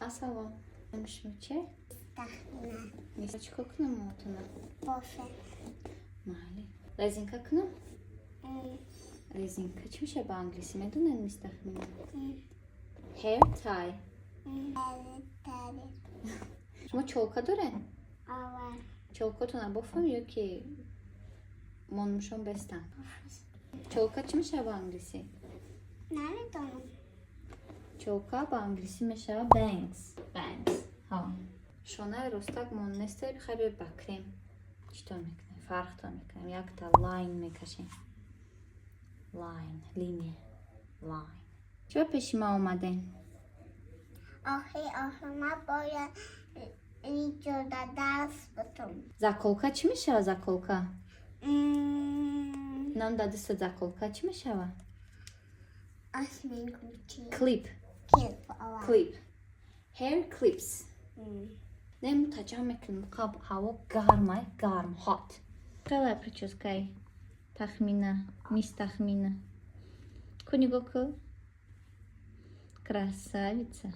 Ассалом. Шумо чи? Тахмина. Чӣ кор кунам мотона? Бофе. Майли. Резинка кунам? Резинка чӣ мешавад ба англисӣ, медонед, мисс Тахмина? Hair tie. Тари. Шумо чолка доред? Ова. Чолкотона бофам ё ки монумшон бестам? Чолка чӣ мешавад ба англисӣ? Намедонам. Чолка ба англисӣ мешавад bangs. Bangs. Ҳа. Шонаи ростак мон несте, бихай бе ба крем. Читон мекунем? Фарқтон мекунем. Якта line мекашем. Line, линия. Line. Чӣ ба пеши ма омаден? Охи, охи, ма бояд видеода дарс бутум. Заколка чӣ мешавад, заколка? Нам дадаста заколка чӣ мешавад? Осмин кучи. Clip. Clip, ова. Clip. Hair clips. Не, мутаҷам мекунем. Қаб ҳаво гармай, гарм, hot. Хеле прическаи Тахмина, мисс Тахмина. Ку, нигоҳ ку. Красавица.